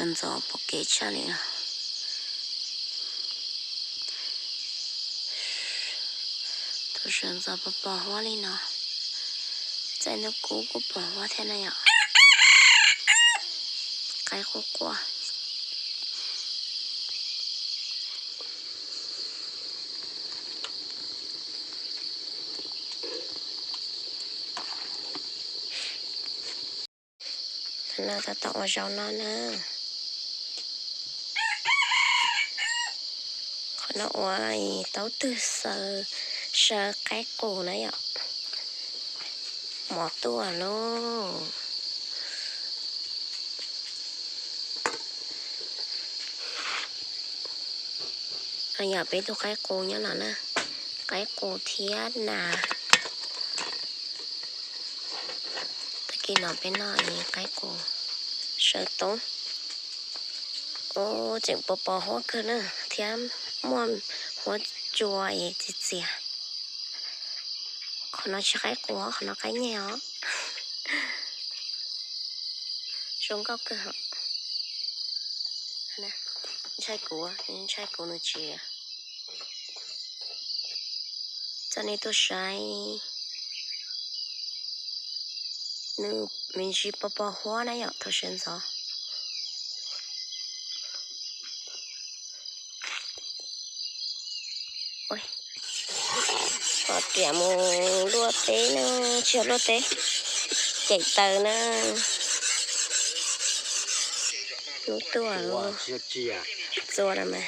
Ntxov pom kev tshaj li no. Tus sawv ntxov pos pos huab li no. Txais ntawm kuv kuj pos huab thiab na yom. Qaib quaj quaj. Tab tom ua zaub no na. Qhov no ua taub twg xaws, xaws qaib qus na yom. Mov tuaj lauj. Yog peb tus qaib qus nyob no na, qaib qus thiab nas. Tag kis no peb noj qaib qus, sawv toob. Ub, tseem pos pos huab kawg na, thiab muaj huab cua es txias txias. Qhov no tsis qaib qus, qhov no qaib nyeg os. Zoo nkauj kawg. Ntshai kuv, ntshai kuv nws tsis. Coj nej tuaj saib. Nws me ntsis pos pos huab na yom, thaum sawv ntxov. Ho tias mus luaj teb na, tsis yog luaj teb, cem taws na. Lub tuaj txua na mas.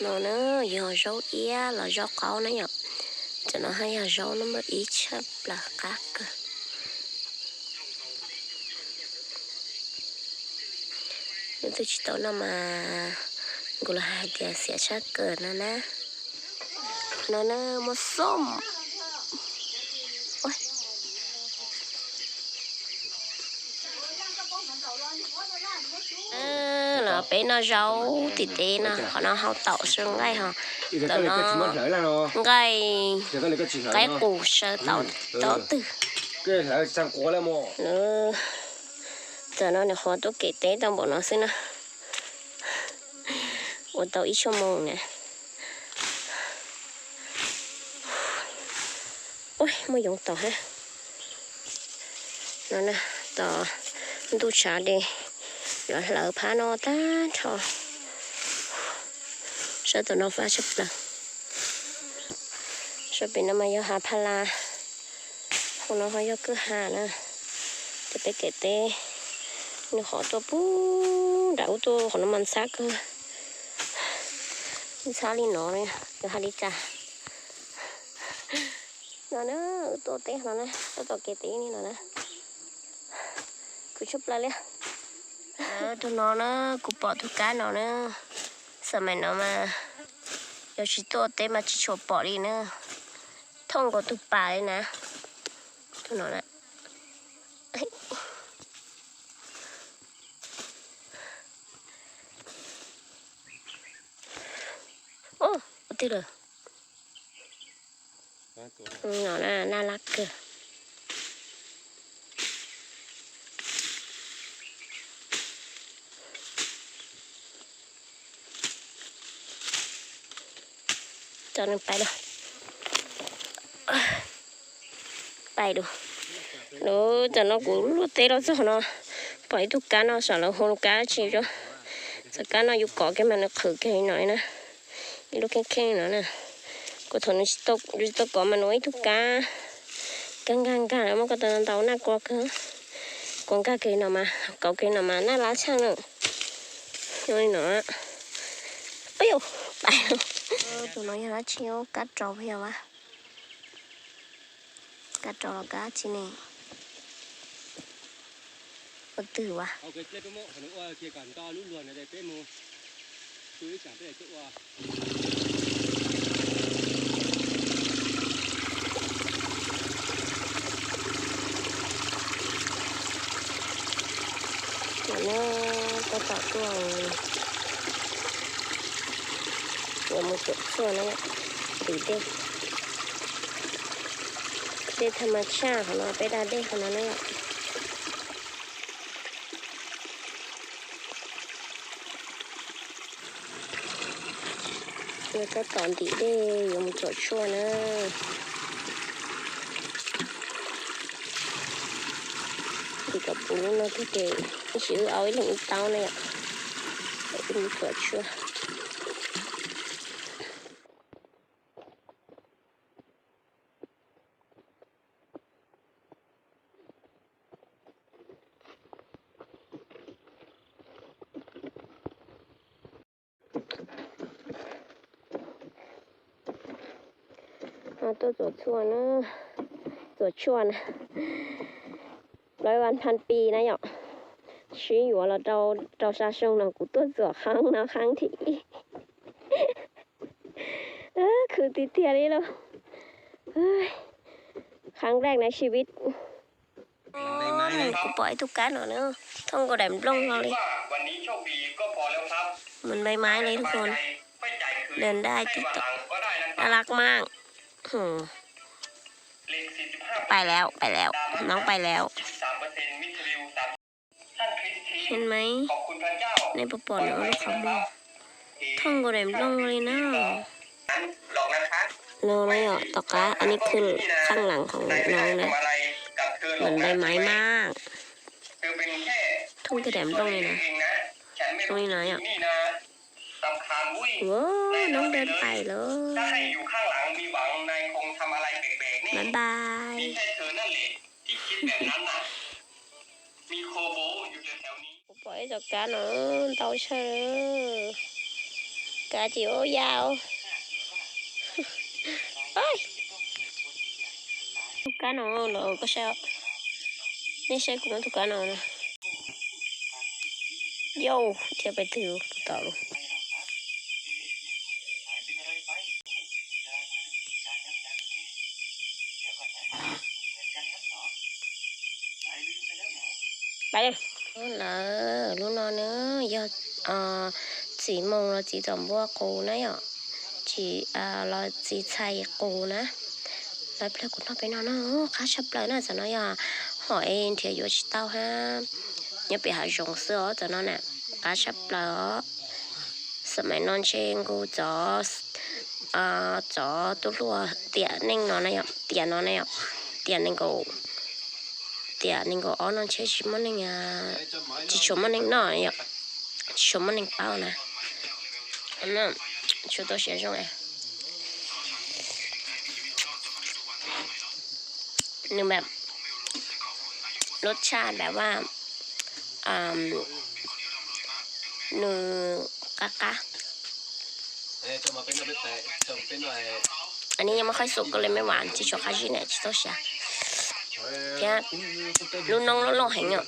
No na yog zaub iab los zaub qaub na yom. Cov no haj yog zaub no mas ib tshaj plaws qab kawg. Leej twg tsis tau noj mas nkaus los hais tias xiam tshaj kawg no na. No na muaj xom. Los peb noj zaub tim teb no, qhov no hau taum saw nqaij ho. Ntawm no nqaij, qaib qus saw taum, taub twg. Tam no nws qhuav tuaj kev teb tau npaum no xwb na. Ua tau ib xuab moos na. Ua muaj yoov tom hab. No na, tom ntuj tshav dej, yuav hlawv phab no tag nrho. Sab tom no fab tshaj plaws. Sab pem no mas yog hav pha la, hauv no ho yog kwj ha na. Ces peb kev teb nws qhov tuaj pub nram ub tuaj qhov no mas ntxhab kawg. Ntxhab li no, yog hais li cas. No na, wb tuaj teb no na, tuaj tom kev teb li no na. Khwv tshaj plaws li. Tus no na, kuv pom tus kab no na. Xam mais no mas yog tsis tuaj teb mas tsis tshua pom li na. Thooj nkaus tus pas li na. Tus no na. Ua twg lawm? No na, naj laj kawg. Coj nws pais dua. Pais dua. Lub, tam no kuv luaj teb los txog no, pom ib tug kab no saum lawv hu lub kab tsi. Txoj kab no yus kov kiag mas nws qhwv kiag li no na. Ib lub kheej kheej no na. Kuv thaum yus tsis tau kov mas nws ua ib tug kab nkag nkag nkag, muab koj tau ntau naj kua kawg. Kov nkag kiag li no mas, kov kiag li no mas naj laj tshaj na. Li no. Tus no yog dab tsi, kab rau yog a? Kab rau los kab tsi ne? Ua twg a? Tab tom tuaj, Tuam tshuaj na, ntim dej, dej thaj ma tshaj qhov no, peb da dej qhov no na yom. Yuav tab tom ntim dej yuav mus tuam tshuaj na. Ntim kom puv lub no tiag ces ib sim wb au ib leeg ib taub na yom. Wb mus tuam tshuaj. Tuaj txuas tshuaj na, txuas tshuaj na, lawv vas phan pi na yom. Sib yuav los rau, rau sa soo no kuv tuaj txuas qhab no qhab thib ib. Khwv tiag tiag li lauj. Qhab raj na sib vib. Kuv pom ib tug kab no na, thooj nkaus daim nplooj no li. Mus npai maib li tug kab, daj daj tib tom, naj laj maj. Pais lawm, pais lawm, noov pais lawm. Hes maiv, nej puas pom nws ua lub qhov muag thooj nkaus daim nplooj li na. No na yom, tom qab, anij khwb qhaj laas hauv no na, mas npai maiv maj, thooj kiag daim nplooj li na, zoo li no yom. Ua, noob dawb pais lawm. Bye bye. Kuv pom ib co kab no ntau tshaj, kab ces ua yau. Tus kab no los koj saib, nej saib kuv muab tus kab no na. Yau, thiab peb twg tom lus. Lawm, lub no na yog txiv moos los txiv tom npua qus na yom, tsis, los txiv txhais qus na. Lawv plawg kuv noj peb no na, qab tshaj plaws na, tam no yog hom es nrhiav yuav tsis tau hab, nyob pem hav zoov xwb os tam no na, qab tshaj plaws os. Xam mais no ntshe nkaus cov, cov tub hluas tiam neej no na yom, tiam no na yom, tiam nees nkaum, tiam nees nkaum ob no ntshe tsis muaj neeg, tsis tshua muaj neeg noj yom, tsis tshua muaj neeg paub na. Tshuav tau siav zoo. Nwsแบบ รสชาติแบบว่า nws qab qab. Anij yeej muaj qhaib xum koj li mej vam tsis tshua qab zib na tsis txhob xyav. Thiab lub noob loj loj heev yom.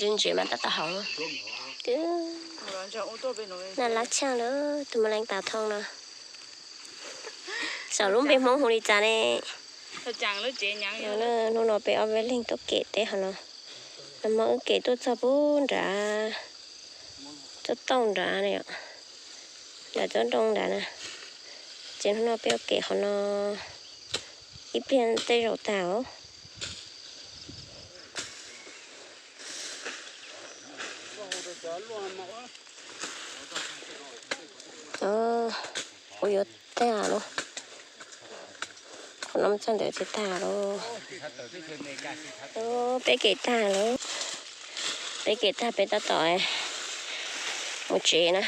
Ntse ntse mas tab tom haus. Twb naj lab tshaaj lawm, tus mab leej tav thoob no. Xyov lub npe Hmoob hu li cas ne. Hnub no peb ob peb leeg tuaj kem teb hov no. Nag hmo wb kem tuaj txog pub nrad, txog tooj nrad na yom, nram tsob nroo nrad na. Ces hnub no peb ua kem qhov no ib pliag tej zaum tag os. Ua yuav tag lawm, qhov no txog ntawd thiaj tag lawm. Peb kem tag lawm, peb kem tag peb tab tom mus tsev na.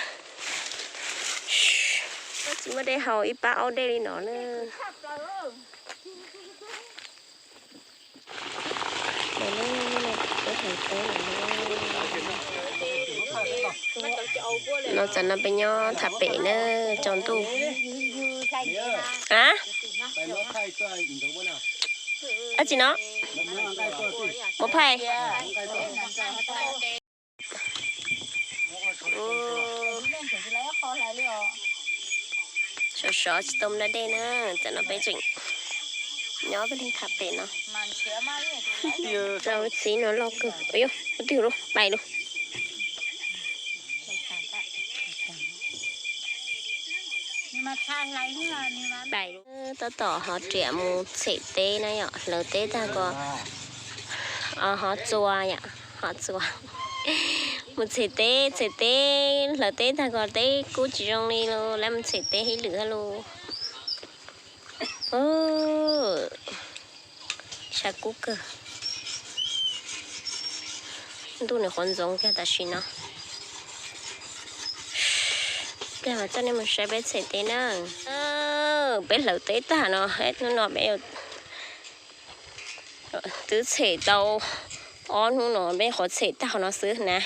Tsis muaj dej haus ib pab aub dej li no na. No tam no peb nyob tham pem na, tsaus ntuj. A, dab tsi no? Mus phaij. Sov sov tsis tau da dej na, tam no peb tseem Nyob peb leeg tham pem no. Rau txiv no loj kawg. Ua yog, ua twg lub pais lub. Tab tom ho riam mus txhem teb na yom, hlawv teb tag ko, ho txua yom, ho txua. Mus txhem teb, txhem teb, hlawv teb tag ko teb kub tsis zoo li lawm, mus txhem teb ib lwm thiab lauj. Sab kub kawg. Ntuj nws qhuav ntxoov kiag tam sim no. Pliag mas coj nej mus saib peb txhem teb na. Peb hlawv teb tag no, hnub no peb twb txhem tau ob hnub no, peb qhuav txhem tag qhov no xwb na.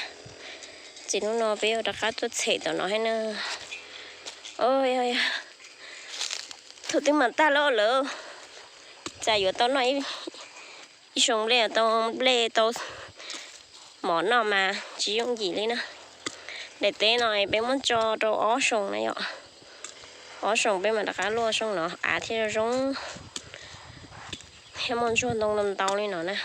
Ces hnub no peb yuav rov qab tuaj txhem tom no thiab na. Thaum twg mas tag lawm lawm, cas yuav tau noj ib xyoo nplej, tau nplej tau mov noj mas tsis yooj yim li na. Daim teb no peb muab tso rau ob xyoo na yom. Ob xyoo peb mam rov qab luaj xyoo no av thiaj zoo, thiaj muaj ntsuag ntoo ntau ntau li no na.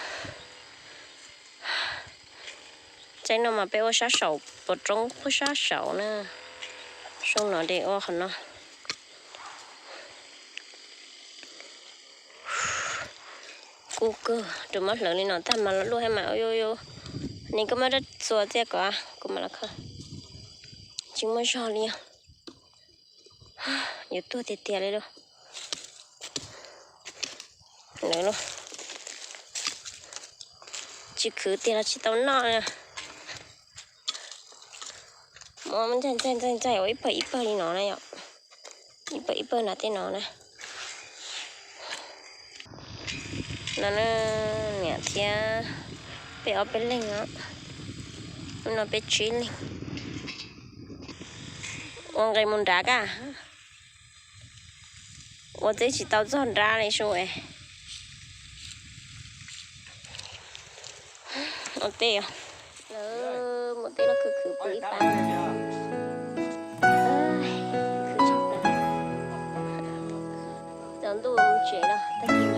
Tseeb no mas peb ua sab saum, puas roob puag sab saum na. Xyoo no ces ua qhov no. Kub kawg, rau muab hlawv li no tag mas los luaj thiab mas. Ua, ua, ua, nim koj muab rab txuas txiaj kom kuv mam los kho. Tsis muaj zog li os. Yuav tuag tiag tiag li lauj. Lawv los tsis khwv tiag los tsis tau noj. Muab ntxaij ntxaij ntxaij ntxaij ua ib pawg ib pawg li no na yom. Ib pawg ib pawg nram tej no na. No na, niam thiab peb ob peb leeg os. Hnub no peb tsib leeg. Ua nqe mus nrad kaj. Ua teb tsis tau txog nrad li su es. Ua teb, lawv muab teb los khwv khwv pw ib pas. Khwv tshaj plaws. Tsaus ntuj mus tsev los tag kis.